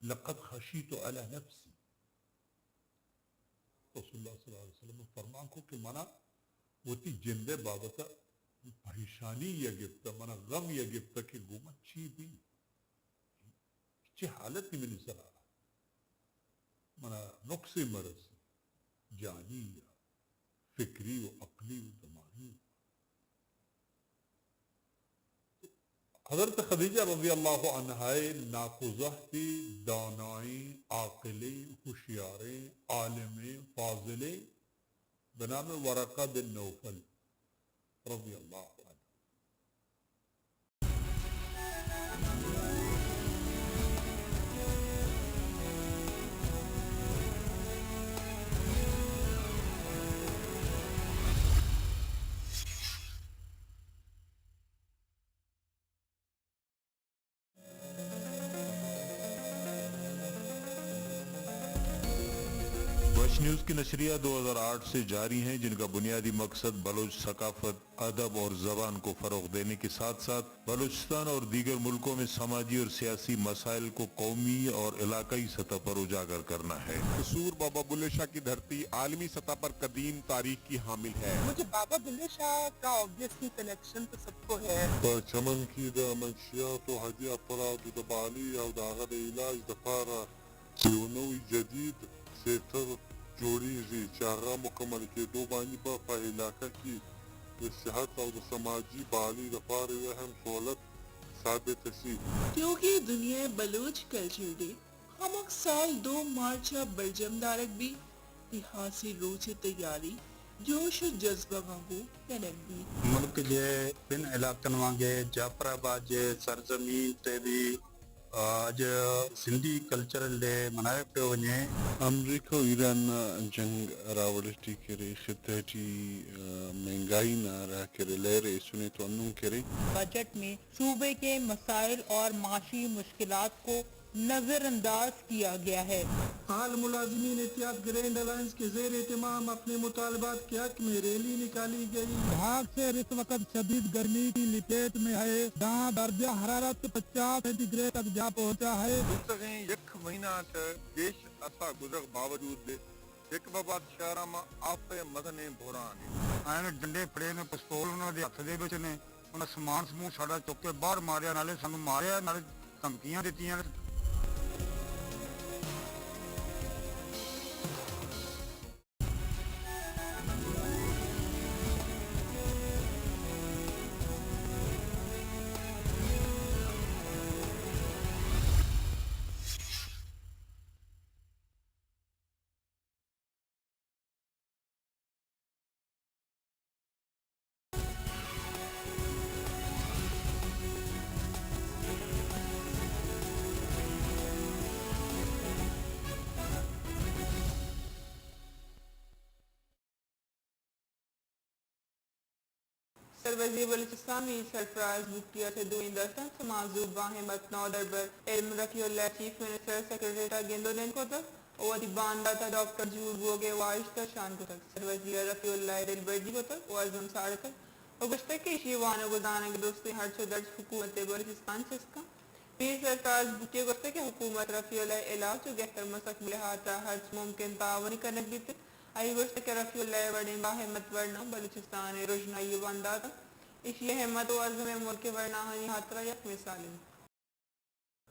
لقد خشیت علی نفسی۔ رسول اللہ صلی اللہ علیہ وسلم فرمان کو کہ منا وتی جندے بابت پریشانی یا گپتا، منا غم یا گپتا کہ گوما چی بی، چی حالتی منی سرا، منا نقصے مرسی، جانی یا فکری و عقلی و دماغی۔ حضرت خدیجہ رضی اللہ عنہا ء ناکوزہتے، دانائیں، عاقلیں، ہوشیاریں، عالمیں، فاضلیں بنام ورقہ بن نوفل رضی اللہ عنہ۔ ویسٹ نیوز کی نشریات دو ہزار آٹھ سے جاری ہیں، جن کا بنیادی مقصد بلوچ ثقافت، ادب اور زبان کو فروغ دینے کے ساتھ ساتھ بلوچستان اور دیگر ملکوں میں سماجی اور سیاسی مسائل کو قومی اور علاقائی سطح پر اجاگر کرنا ہے۔ قصور بابا بلے شاہ کی دھرتی عالمی سطح پر قدیم تاریخ کی حامل ہے۔ مجھے بابا بلے شاہ کا آبویسلی کنیکشن تو سب کو ہے۔ پہ چمنکی دہ منشیات و حدی افراد و دہ بالی او داغہ دہ علاج دپارہ یو نوی جدید سیٹر جوڑیژی، چہ آغا مکمل کیدو بانی پہ، پہ علاقہ کی دہ صحت او دہ سماجی بالی دپارہ یو اہم سہولت ثابت ہسی۔ تیوگی دنیا بلوچ کلچر ڈے ہمک سال دو مارچ ء برجم دارگ بیت، تی ہاسی روچ ء تیاری جوش و جذبگاں گوں کنگ بیت۔ ملک جے پن علاقن مانگے جعفر آباد جے سرزمین تے بھی آج سندھی کلچرل ڈے منائے پہ ونجے۔ امریکہ و ایران نا جنگ راوڑ ٹی کرے، خطہ ٹی، آ، مہنگائی نا راہ کرے، لہر ایسنے تو انون کرے۔ بجٹ میں صوبے کے مسائل اور معاشی مشکلات کو نظر انداز کیا گیا ہے۔ آل ملازمین اتحاد گرینڈ الائنس کے زیر اہتمام اپنے مطالبات کے حق میں ریلی نکالی گئی۔ بھاگ سے اس وقت شدید گرمی کی لپیٹ میں ہے، جہاں درجہ حرارت پچاس سینٹی گریڈ تک جا پہنچا ہے۔ گزشتگیں یک مہینہ چہ گیش عرصہ گزرگ باوجود یک بہ بعد شہراں ما آپ ء مزنیں بحران۔ آیانی ڈنڈے پڑے نے، پستول انہاں دے ہتھ دے بچ نے، انہاں سامان سمون ساڈا چک کے باہر ماریا، نالے سانوں ماریا، نالے دھمکیاں دتیاں۔ سروزیر بلوچستان میر سرفراز بگٹی ء چہ دوئیں دستاں چہ معذور باہمت نودربر علم رفیع اللہ، چیف منسٹر ء سیکرٹریٹ ء گند و نند کتگ و وتی باندات ء ڈاکٹر جوڑ بوگ ء واہشت درشان کتگ۔ سروزیر ء رفیع اللہ ء دلبڈی کتگ و عزم ساڑتگ و گوشتگ کہ ایشی ء وانگ و زانگ ء درستیں ہرچ و درچ حکومت بلوچستان چست کنت۔ میر سرفراز بگٹی ء گوشتگ کہ حکومت رفیع اللہ ء علاج و گہتر مسک بلحاظ ء ہرچ ممکن تعاونی کنگ بیت۔ آئی ء گوشت کہ رفیع اللہ ء وڑیں باہمت ورنا بلوچستان ء رژنائی ء بندات انت۔ ایشی ء ہمت و عزم ء ملک ء ورناہانی ہاترا یک مثال انت۔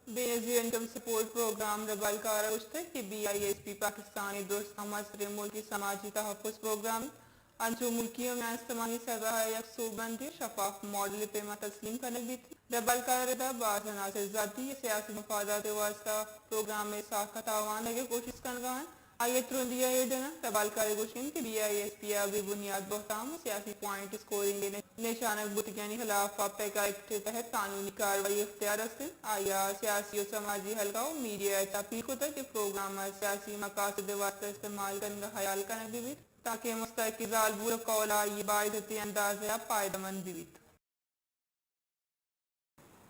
Benazir income support programme ربالکار ء گوشتگ کہ B I S P Pakistan ء درستاں مستریں ملکی سماجی تحفظ پروگرام انت۔ انچو ملکی و میان استمانی سزا ء یک سوبمندیں شفاف ماڈل ء پیما تسلیم کنگ بیت۔ ربالکار ء ردا باز عناصر ذاتی ء سیاسی مفادات ء واستہ پروگرام ء ساکت آوانگ ء کوشست کنگا انت۔ آئی ء ترندی ء ایر ڈنگ۔ ربالکار ء گوشگ انت کہ بی آئی ایس پی ء بے بنیاد بہتام و سیاسی پوائنٹ اسکورنگ ء نشانگ بوتگانی خلاف ء پیکا ایکٹ ء تحت قانونی کاروائی اختیار است انت۔ آئی ء سیاسی و سماجی حلقہ و میڈیا ء چہ اپیل کتگ کہ پروگرام ء سیاسی مقاصد ء واستہ استعمال کنگ ء خیال کنگ بہ بیت۔ تاکہ مستحقیں زالبول ء قول ء آئی ء باعزتی اندازہ ء پائدہ مند بہ بیت۔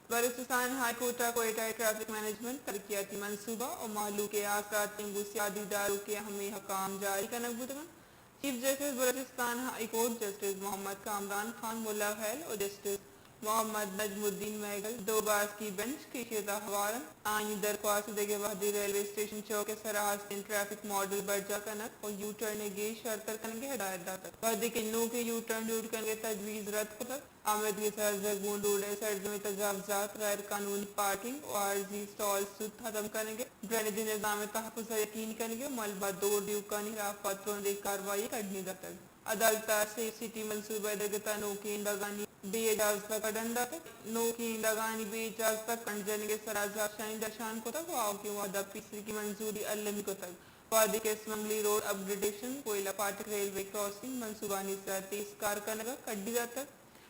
بلوچستان ہائی کورٹ ء کوئٹہ ء ٹریفک مینجمنٹ ترقیاتی منصوبہ و مہلوک ء آسراتیں گوں سیادی داروکیں اہمیں احکام جاری کنگ بوتگ انت۔ Chief justice Balochistan high court justice Muhammad Kamran Khan Mulla Khel و جسٹس محمد نجم الدین مہگل دو باسکی بنچ کہ ایشی ءِ تہا ہوار انت، آیانی درخواست دگہ وہدے ریلوے اسٹیشن چوک ءِ سرا ہستیں ٹریفک ماڈل برجاہ کنگ ءُ یو ٹرن ءِ گیش شرتر کنگ ءِ ہدایت داتگ، وہدے کہ نوکیں یو ٹرن جوڑ کنگ ءِ تجویز رد کتگ۔ آمدگس ءَ زرگون روڈ ءِ سرجمیں تجاوزات، غیر قانونی پارکنگ ءُ عارضی اسٹالز زوت ختم کنگ ءُ ڈرینیج ءِ نظام ءِ تحفظ ءَ یقین کنگ ءُ ملبہ دور دیوکانی ہلاپ ءَ ترندیں کاروائی ءِ کڈنی داتگ۔ عدالت ءَ سیف سٹی منصوبہ ءِ درگت ءَ نوکیں ایندگانی بے اجازت ءَ کڈن داتگ۔ نوکیں ایندگانی بے اجازت ءَ کنڈ جنگ ءِ سرا زہرشانی درشان کتگ ءُ آؤکیں وہد ءَ پیسریگیں منظوری المی کتگ، وہدے کہ سمنگلی روڈ اپ گریڈیشن، کوئلہ پھاٹک ریلوے کراسنگ منصوبانی سرا تیز کار کنگ ءَ کڈی داتگ۔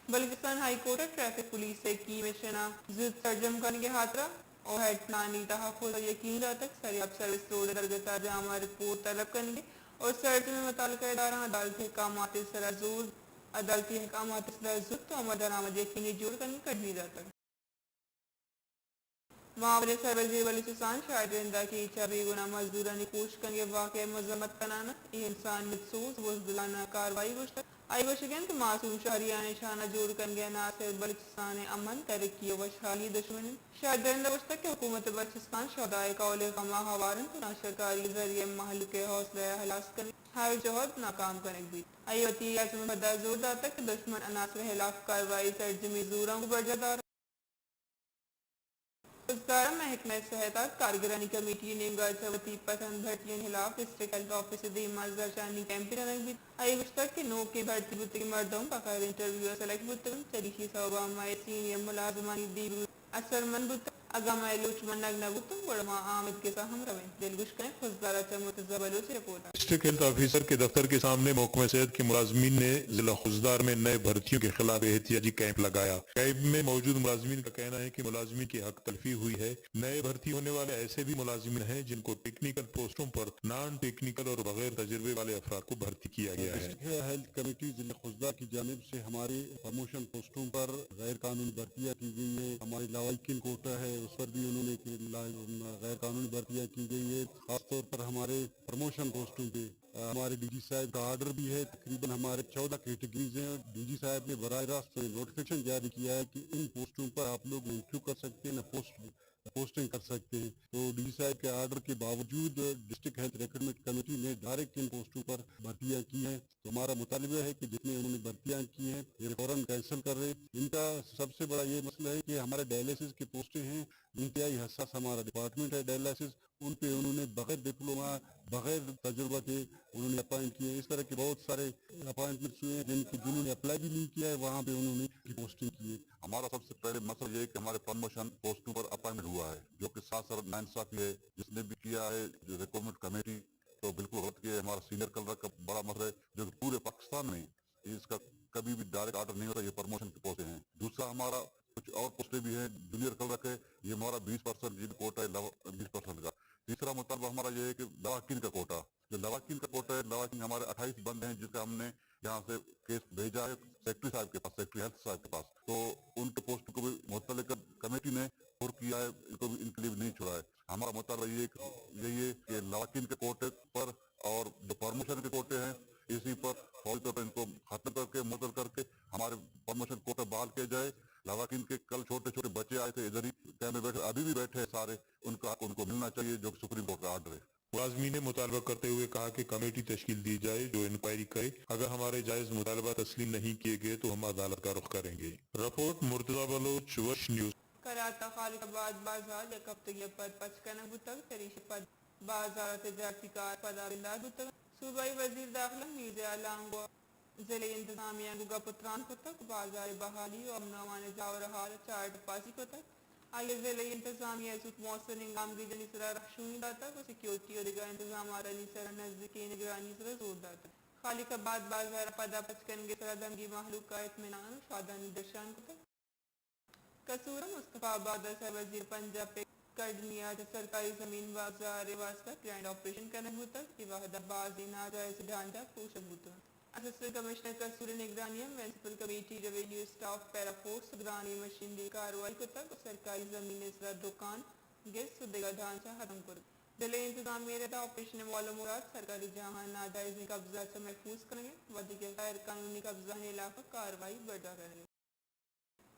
بلوچستان ہائی کورٹ ءَ ٹریفک پولیس ءِ کیمشن ءَ زوت سرجم کنگ ءِ ہاترا ءُ ہیڈ پلانی تحفظ ءَ یقین داتگ۔ سریاب سروس روڈ ءِ درگت ءَ جامع رپورٹ طلب کنگ ءُ سرجمیں متعلقہ ادارہاں عدالتی احکامات ءِ سرا زور، عدالتی احکامات ءِ سرا زوت عمل درآمد یقینی جوڑ کنگ ءِ کڈنی داتگ۔ معاون سروزیر بلوچستان شاہد رند ءَ کیچ ءَ بے گناہ مزدورانی کوش کنگ ءِ واقعہ ءِ مذمت کنان ءَ اے انسانیت سوز ءُ بزدلانہ کاروائی گوشتگ۔ آئی ءِ گوشگ انت کہ معصوم شہریانی شانہ جوڑ کنگ ءِ عناصر بلوچستان ءِ امن، ترقی ءُ وشحالی ءِ دشمن انت۔ شاہد رند ءَ گوشتگ کہ حکومت بلوچستان شہدائے کول ءِ غم ءَ ہوار انت ءُ ناشرکاری ءِ ذریعہ ءَ مہلوک ءِ حوصلہ ءِ ہلاس کنگ ءِ ہر جہد ناکام کنگ بیت۔ آئی ءَ وتی عزم ءِ پدا زور داتگ کہ دشمن عناصر ءِ ہلاپ کاروائی ءِ سرجمیں زوراں گوں برجاہ دارگ۔ خضدار ءَ محکمہ صحت ءَ کارگرانی کمیٹی ءِ نیمگ ءَ چہ وتی پسند بھرتیانی ہلاپ ڈسٹرکٹ ہیلتھ آفیس ءِ دیما زہرشانی کیمپے کنگ بیت۔ آئی ءَ گوشتگ کہ نوکیں بھرتی بوتگیں مردم بغیر انٹرویو ءَ سلیکٹ بوتگ انت، چریشی ءِ سوب ءَ مئے سینئر ملازمانی دیمروئی اثرمند بوتگ۔ اگاں مئے لوچ منگ نہ بوتگ، گڑا ما آمدگس ءَ ہم رویں۔ دلگوش کنیں خضدار ءَ چہ مرتضی بلوچ ءِ رپورٹ ءَ۔ ڈسٹرکٹ ہیلتھ آفیسر کے دفتر کے سامنے محکمہ صحت کے ملازمین نے ضلع خضدار میں نئے بھرتیوں کے خلاف احتجاجی کیمپ لگایا۔ کیمپ میں موجود ملازمین کا کہنا ہے کہ ملازمین کی حق تلفی ہوئی ہے۔ نئے بھرتی ہونے والے ایسے بھی ملازمین ہیں جن کو ٹیکنیکل پوسٹوں پر نان ٹیکنیکل اور بغیر تجربے والے افراد کو بھرتی کیا گیا ہے۔ ڈسٹرکٹ ہیلتھ کمیٹی ضلع خضدار کی جانب سے ہمارے پروموشن پوسٹوں پر غیر قانونی بھرتیاں کی گئی ہیں۔ ہمارے لواحقین کوٹا ہے، اس پر بھی انہوں نے کہ لا-، غیر قانونی بھرتیاں کی گئی ہیں۔ خاص طور پر ہمارے پروموشن پوسٹوں پہ، آ، ہمارے ڈی جی صاحب کا آرڈر بھی ہے۔ تقریباً ہمارے چودہ کیٹیگریز ہیں۔ ڈی جی صاحب نے براہ راست نوٹیفکیشن جاری کیا ہے کہ ان پوسٹوں پر آپ لوگ انٹرویو کر سکتے ہیں، نہ پوسٹ پوسٹنگ کر سکتے ہیں۔ تو ڈی سی صاحب کے آرڈر کے باوجود ڈسٹرکٹ ہیلتھ ریکروٹمنٹ کمیٹی نے ڈائریکٹ ان پوسٹوں پر بھرتیاں کی ہیں۔ تو ہمارا مطالبہ ہے کہ جتنے انہوں نے بھرتیاں کی ہیں، یہ فوراً کینسل کر رہے۔ ان کا سب سے بڑا یہ مسئلہ ہے کہ ہمارے ڈائلسس کے پوسٹیں ہیں، انتہائی حساس ہمارا ڈپارٹمنٹ ہے ڈائلسس، ان پہ انہوں نے بغیر ڈپلوما، بغیر تجربہ کے انہوں نے اپوائنٹ کیے ہیں۔ اس طرح کے بہت سارے اپوائنٹمنٹس ہوئے ہیں، جن کی، جنہوں نے اپلائی بھی نہیں کیا ہے، وہاں پہ انہوں نے پوسٹنگ کی ہے۔ ہمارا سب سے پہلے مسئلہ یہ ہے کہ ہمارے پروموشن پوسٹوں پر اپوائنٹمنٹ ہوا ہے، جو کہ سراسر ناانصافی ہے۔ جس نے بھی کیا ہے، جو ریکروٹمنٹ کمیٹی، تو بالکل غلط کیا ہے۔ ہمارا سینئر کلرک کا بڑا مسئلہ ہے، جو کہ پورے پاکستان میں اس کا کبھی بھی ڈائریکٹ آرڈر نہیں ہوتا، یہ پروموشن کی پوسٹیں ہیں۔ دوسرا ہمارا کچھ اور پوسٹیں بھی ہیں، جونیئر کلرک ہے، یہ ہمارا بیس پرسنٹ جن کوٹا ہے، لو-، بیس پرسنٹ کا۔ تیسرا مطالبہ ہمارا یہ ہے کہ لواحقین کا کوٹا، جو لواحقین کا کوٹا ہے، لواحقین ہمارے اٹھائیس بند ہیں، جس کا ہم نے یہاں سے کیس بھیجا ہے سیکرٹری صاحب کے پاس، سیکرٹری ہیلتھ صاحب کے پاس، تو ان کے پوسٹ کو بھی متعلقہ کمیٹی نے پر کیا ہے، ان کو بھی، ان کے لیے بھی نہیں چھوڑا ہے۔ ہمارا مطالبہ یہ ہے کہ، یہی ہے کہ لواحقین کے کوٹے پر اور جو پروموشن کے کوٹے ہیں، اسی پر فوری طور پر ان کو ختم کر کے، معطل کر کے ہمارے پروموشن کوٹا بحال کیا جائے۔ لواحقین کے کل چھوٹے چھوٹے بچے آئے تھے، ادھر ہی کیمپ میں بیٹھے، ابھی بھی بیٹھے ہیں سارے، ان کا حق ان کو ملنا چاہیے، جو کہ سپریم کورٹ کا آرڈر ہے۔ ملازمین نے مطالبہ کرتے ہوئے کہا کہ کمیٹی تشکیل دی جائے جو انکوائری کرے، اگر ہمارے جائز مطالبہ تسلیم نہیں کیے گئے تو ہم عدالت کا رخ کریں گے۔ رپورٹ مرتضی بلوچ، وش نیوز۔ کرات ءِ خالق آباد بازار یک ہفتگی ءَ پد پچ کنگ بوتگ، چریشی ءَ پد بازار ءِ تجارتی کار پدا بندات بوتگ۔ صوبائی وزیر داخلہ میر ضیاء لانگو ضلعی انتظامیہ ءَ گوں گپ ءُ تران کتگ، بازار ءِ بحالی ءُ امن ءُ امان ءِ جاور ءِ حال ءَ چارٹ پاسی کتگ۔ آئی ءَ ضلعی انتظامیہ ءَ زوت موثر نگامگیجانی سرا رہشونی داتگ ءُ سیکورٹی ءُ دگہ انتظاماتانی سرا نزیکیں نگرانی ءِ سرا زور داتگ۔ خالق آباد بازار ءِ پدا پچ کنگ ءِ سرا دمگی مہلوک ءَ اطمینان ءُ شادانی درشان کتگ۔ قصور ءِ مصطفی آباد ءَ سروزیر پنجاپ ءِ کڈنی ءَ چہ سرکاری زمین بازار ءِ واستہ گرینڈ آپریشن کنگ بوتگ۔ اے وہد ءَ بازیں ناجائز ڈھانچہ پروشگ بوتگ۔ اسسٹنٹ کمشنر قصور ءِ نگرانی ءَ میونسپل کمیٹی، ریونیو اسٹاف، پیرا فورس ءُ گرانیں مشینری کاروائی کتگ ءُ سرکاری زمین ءِ سرا دکان، گس ءُ دگہ ڈھانچہ ختم کرتگ۔ ضلعی انتظامیہ ءِ تحت آپریشن ءِ مول ءُ مراد سرکاری جاہاں ناجائزیں قبضہ ءَ چہ محفوظ کنگ انت، وھدے کہ غیر قانونی قبضہانی ہلاپ ءَ کاروائی برجاہ کنگ انت۔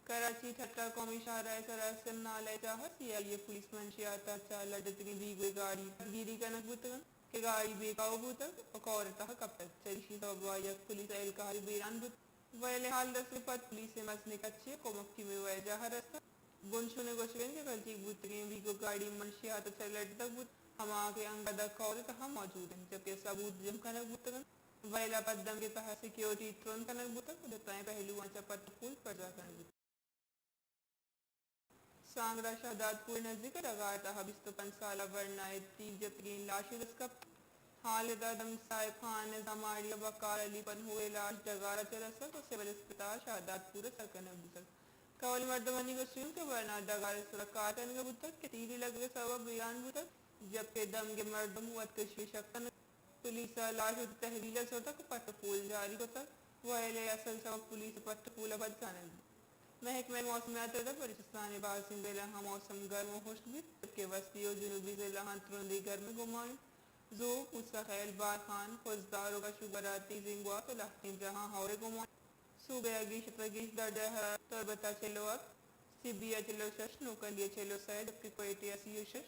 کراچی، ٹھٹہ قومی شاہراہ ءِ سرا سم نالہ ءِ تہا سی آئی اے پولیس منشیات ءَ چہ لڈتگیں بیگواہ گاڑی پدگیری کنگ بوتگ انت کہ گاڑی بے کاؤ بوتگ ءُ کور ءِ تہا کپتگ، چریشی سبب ءَ یک پولیس اہلکارے بیران بوتگ۔ ویل ءِ ہال رسگ ءَ پد پولیس ءِ مزنیں کچے ءُ کمک ٹیم ءِ واجہ ءَ رستگ۔ بنشون ءَ گوشگ انت کہ بلجیک بوتگیں بیگواہ گاڑی منشیات ءَ چہ لڈتگ بوت، ہما کہ انگت ءَ کور ءِ تہا موجود انت، جبکہ ثبوت جم کنگ بوتگ انت۔ ویل ءَ پد دمگ ءِ تہا سیکیورٹی ترند کنگ بوتگ ءُ جتائیں پہلوآں چہ پٹ ءُ پول پرزا کنگ بوتگ۔ سانگڑا شہداد پور ءِ نزیک ءَ ڈگار ءِ تہا بیست ءُ پنچ سالہ ورنا ءِ تیر جتگیں لاشے دست کپت۔ ہال ردا دمگ صاحب خان ءِ زاماڑی ءَ بکار علی پنہو ءِ لاش ڈگار ءَ چہ رسگ ءُ سول اسپتال شہداد پور ءَ سر کنگ بوتگ۔ کہول مردمانی گوشگ انت کہ ورنا ڈگار ءِ سرا کار کنگ ءَ بوتگ کہ تیرے لگگ ءِ سبب ءَ بیران بوتگ، جبکہ دمگ ءِ مردم وت کشی ءِ شک کنگ۔ پولیس ءَ لاش وتی تحویل ءَ سرتگ ءُ پٹ ءُ پول جاری کتگ۔ ویل ءِ اصل سبب پولیس ءِ پٹ ءُ پول ءَ پد زانگ بیت۔ محکمہ موسمیات ءِ ردا بلوچستان ءِ بازیں ضلعاں موسم گرم ءُ ہشک بیت، جبکہ وسطی ءُ جنوبی ضلعاں ترندیں گرم ءِ گمان انت۔ زوب، موسی خیل، بارکھان، خضدار ءُ گشوگر ءَ تیزیں گوات ءُ لہتیں جاہاں ہئور ءِ گمان انت۔ صوبہ ءَ گیش ءَ تر گیش درجہ حرارت تربت ءَ چل ءُ ہپت، سبی ءَ چل ءُ شش، نوکندی ءَ چل ءُ سئے، جبکہ کوئٹہ ءَ سی ءُ شش،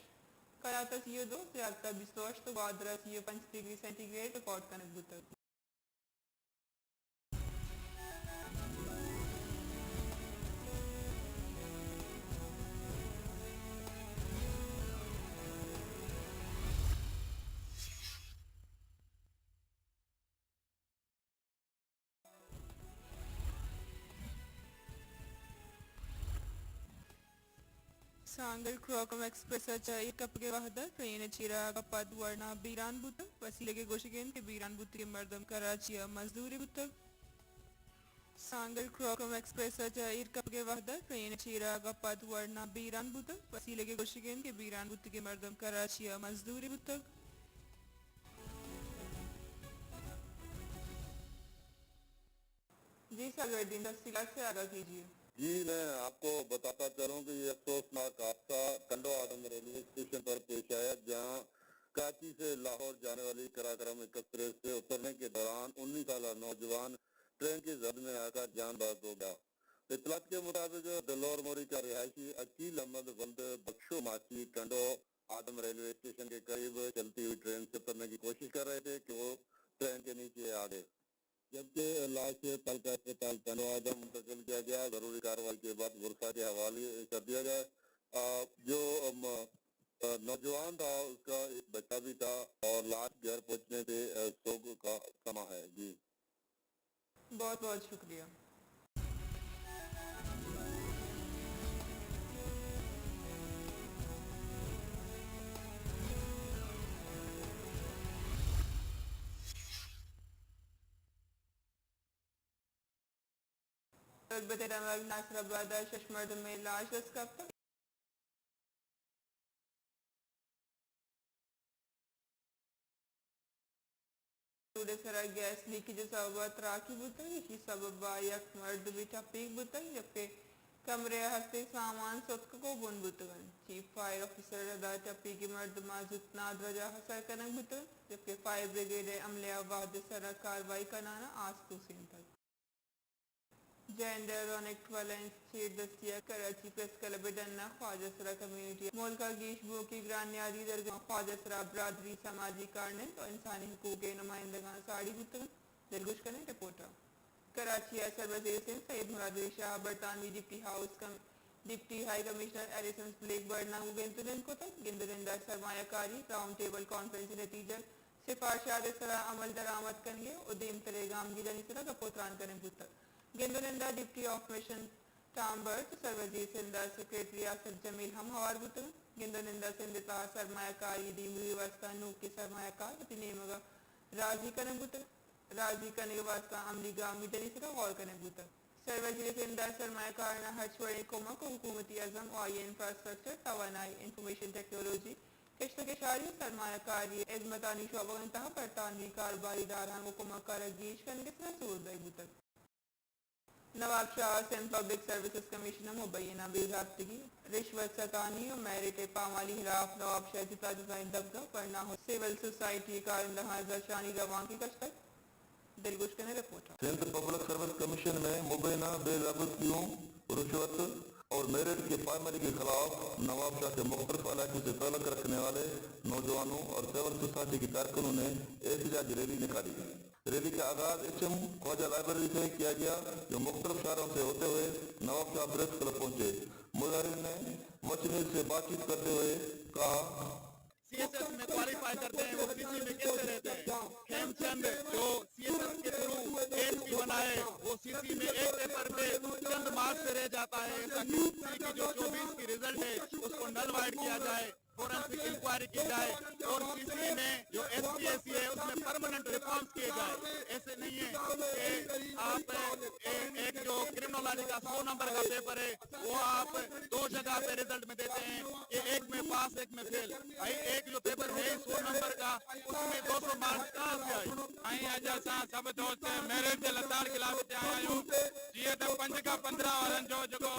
قلات ءَ سی ءُ دو، زیارت ءَ بیست ءُ ہشت ءُ گوادر ءَ سی ءُ پنچ ڈگری سینٹی گریڈ ریکارڈ کنگ بوتگ۔ سانگل کراکم ایکسپریس ءَ چہ ایر کپگ ءِ وھد ءَ ٹرین ءِ چیرا آگ ءَ پد ورنا بیران بوتگ۔ وسیلگ ءِ گوشگ انت کہ بیران بوتگیں مردم کراچی ءِ مزدورے بوتگ۔ سانگل کراکم ایکسپریس ءَ چہ ایر کپگ ءِ وھد ءَ ٹرین ءِ چیرا آگ ءَ پد ورنا بیران بوتگ۔ وسیلگ ءِ گوشگ انت کہ بیران بوتگیں مردم کراچی ءِ مزدورے بوتگ۔ جی سرگردین، تفصیلات سے آگاہ کیجیے۔ جی، میں آپ کو بتاتا چلوں کہ یہ افسوسناک حادثہ کنڈو آدم ریلوے اسٹیشن پر پیش آیا، جہاں کراچی سے لاہور جانے والی کراکرم ایکسپریس سے اترنے کے دوران انیس سالہ نوجوان ٹرین کی زد میں آ کر جاں بحق ہو گیا۔ اطلاعات کے مطابق دلور موری کا رہائشی عقیل احمد ولد بخشو ماچی کنڈو آدم ریلوے اسٹیشن کے قریب چلتی ہوئی ٹرین سے اترنے کی کوشش کر رہے تھے کہ وہ ٹرین کے نیچے آ گئے، جبکہ لاش پلکا اسپتال کنڈو آدم منتقل کیا گیا۔ ضروری کارروائی کے بعد ورثا کے حوالے کر دیا گیا۔ آ، جو، ام، آ، نوجوان تھا، اس کا ایک بچہ بھی تھا اور لاش گھر پہنچنے پہ، آ، سوگ کا سما ہے۔ جی۔ بہت بہت شکریہ۔ تربت ءِ دمگ ناصر آباد ءَ شش مردم ءِ لاش دست کپتگ۔ روڈ ءِ سرا گیس لیکیج ءِ سبب ءَ تراکی بوتگ، ایشی سبب ءَ یک مردمے ٹپیگ بوتگ، جبکہ کمرہ ءِ ہستیں سامان ستکگ ءُ بن بوتگ انت۔ چیف فائر آفیسر ءِ ردا ٹپیگیں مردماں زوت نادراہ جاہ ءَ سر کنگ بوتگ، جبکہ فائر بریگیڈ ءِ عملہ ءَ وھد ءِ سرا کاروائی کنان ءَ آس توسینتگ۔ جینڈر ءُ انیکٹ والنس چیردستی ءَ کراچی پریس کلب ءِ ڈن ءَ خواجہ سرا کمیونٹی ءِ ملک ءَ گیش بوؤکی گران نیادی درگت ءَ خواجہ سرا برادری، سماجی کارنند ءُ انسانی حقوق ءِ نمائندگاں ساڑی بوتگ انت۔ دلگوش کنیں رپورٹ ءَ۔ کراچی ءَ سروزیر سندھ سید مراد علی شاہ ءَ برطانوی ڈپٹی ہاؤس کم-، deputy high commissioner Alison Blackbird ءَ گوں گند ءُ نند کتگ۔ گند ءُ نند ءَ سرمایہ کاری راؤنڈ ٹیبل کانفرنس ءِ نتیجہ ءُ سفارشات ءِ سرا عمل درآمد کنگ ءُ دیمتریں گامگیجانی سرا گپ ءُ تران کنگ بوتگ۔ گند ءُ نند ءَ deputy of mission Tom birth ءُ سروزیر سندھ ءِ سیکرٹری آصف جمیل ہم ہوار بوتگ انت۔ گند ءُ نند ءَ سندھ ءِ تہا سرمایہ کاری ءِ دیمروئی ءِ واستہ نوکیں سرمایہ کار وتی نیمگ ءَ راضی کنگ بوتگ۔ راضی کنگ ءِ واستہ عملی گامگیجانی سرا غور کنگ بوتگ۔ سروزیر سندھ ءَ سرمایہ کاراناں ہرچ وڑیں کمک ءُ حکومتی عزم ءُ آئی ءِ انفراسٹرکچر، توانائی، انفارمیشن ٹیکنالوجی، کشت ءُ کشاری ءُ سرمایہ کاری ءِ ہزمتانی شعبگانی تہا برطانوی کاروباری ادارہاں گوں کمک ءَ را گیش کنگ ءِ سرا زور دئیگ بوتگ۔ نواب شاہ ءَ سندھ پبلک سروسز کمیشن ءِ مبینہ بے ضابطگی، رشوت ستانی ءُ میرٹ ءِ پامالی ءِ ہلاپ نواب شاہ ءِ جتا جتائیں دمگاں ورنا ءُ سول سوسائٹی ءِ کارندہاں ءِ زھرشانی روانکے کشتگ۔ دلگوش کنیں رپورٹ ءَ۔ سندھ پبلک سروس کمیشن میں مبینہ بے ضابطگیوں، رشوت اور میرٹ کے پامری کے خلاف نواب شاہ کے مختلف علاقوں سے تعلق رکھنے والے نوجوانوں اور سول سوسائٹی کے کارکنوں نے احتجاجی ریلی نکالی۔ ریلی کا آغاز ایچ ایم خواجہ لائبریری سے کیا گیا، جو مختلف شہروں سے ہوتے ہوئے نواب شاہ پریس کلب پہنچے۔ مظاہرین نے وچ نیوز سے بات چیت کرتے ہوئے کہا، سی ایس ایس میں کوالیفائی کرتے ہیں، وہ سی سی میں کیسے رہتے ہیں؟ خیم چند جو سی ایس ایس کے تھرو اے ایس پی بنائے، وہ سی سی میں ایک پیپر پہ چند مارکس سے رہ جاتا ہے۔ ایسا کہ سی کی جو چوبیس کی رزلٹ ہے، اس کو نل وائڈ کیا جائے، فورنسک انکوائری کی جائے اور سی سی میں جو ایس پی ایس سی ہے، اس میں پرماننٹ ریفارمز کیے جائے۔ ایسے نہیں ہے کہ آپ اے-، ایک جو کرمنالوجی کا سو نمبر کا پیپر ہے، وہ آپ دو جگہ پہ رزلٹ میں دیتے ہیں کہ ایک میں پاس، ایک میں فیل۔ بھائی، ایک جو پیپر ہے سو نمبر کا، اس میں دو سو مارکس کہاں سے آئے؟ ائیں اڄ اسان سڀ دوست ميرٽ جي لتاڙ خلاف هتي آيا آهيون. جيئن ته پنج کان پندرهن وارن جو جيڪو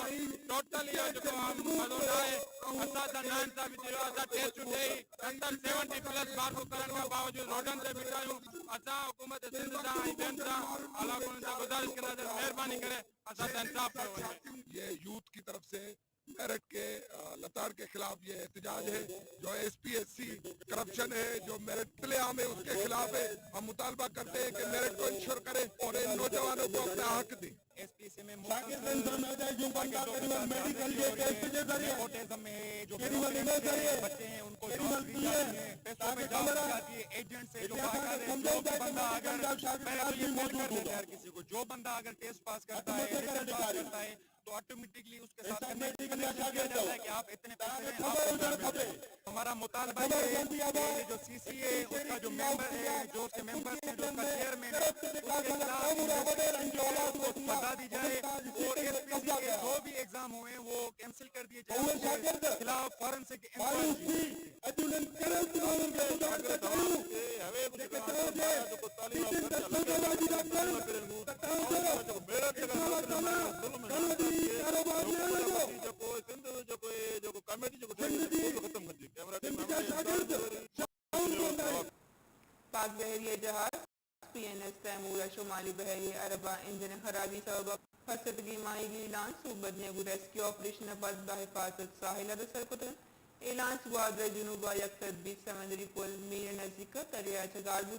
ٽوٽل اهو جيڪو مزو نه آهي، اسان سان ناانصافي ٿي ويو. اسان ٽيسٽ ڏيئي ستر، سيونٽي پلس مارڪون ڪرڻ کان باوجود روڊن تي بيٺا آهيون. اسان حڪومت سنڌ سان ۽ ٻين سان علاقن سان گذارش ڪنداسين، مهرباني ڪري اسان سان انصاف ڪيو وڃي. یہ یوتھ کی طرف سے میرٹ کے، آ، لتاڑ کے خلاف یہ احتجاج ہے. جو S P S C corruption ہے، جو میرٹ قتل عام ہے، اس کے خلاف ہے. ہم مطالبہ کرتے ہیں کہ میرٹ کو انشور کریں اور ان نوجوانوں کو اپنا حق دیں. ایس پی ایس سی میں مسلسل تاکہ جو بندہ میڈیکل کے ٹیسٹ کے ذریعے، نیپوٹزم میں جو بیوروکریٹ کے بچے ہیں، ان کو جاب دی جاتی ہے، پیسوں میں جاب دی جاتی ہے، ایجنٹ سے جو باقاعدہ ہے، جو بھی بندہ اگر پہلے تو یہ فیل کر دیتے ہیں ہر کسی کو، جو بندہ اگر ٹیسٹ پاس کرتا ہے، ریٹن پاس کرتا ہے، تو آٹومیٹکلی اس کے ساتھ کنیکٹ کیا جاتا ہے کہ آپ اتنے پیسے ہیں، آپ کو جاب مل جائے. ہمارا مطالبہ یہ ہے کہ یہ جو سی سی ہے، اس کا جو ممبر ہے، جو اس کے ممبرز ہیں، جو اس کا چیئرمین ہے، اس کے خلاف انویسٹیگیشن کی جائے، اس کو سزا دی جائے اور ایس پی سی کے جو بھی ایگزام ہوئے ہیں، وہ کینسل کر دیے جائیں، اس کے خلاف فوراً سے انکوائری کی جائے. اڄ انهن ڪرپٽ ماڻهن کي سڌارڻ ٿا چاهيون، جيڪي چئي ٿي، ٻيٽن تي سوداگري ٿا ڪن، ته توهان جو اسلام آباد ۾ گهڻو ڏينهن ڪاروبار نه هلندو. سنڌ جي سنڌ جا شاگرد شاهه هوندو آهن. پاڪ بحريه جهاز پي اين ايس تيمور ءَ شمالي بحريه عرب ءَ انجن ءِ خرابي سبب ءَ ڦسدگي ماهيگيري لانچ ءُ بدنيگو ریسکيو آپریشن ءَ پد بحفاظت ساحل ءَ در سر کتگ انت. اے لانچ گوادر ءِ جنوب ءَ یک سد بیست سمندری پل مین ءِ نزیک ءَ دریا ءَ چگال بوتگ.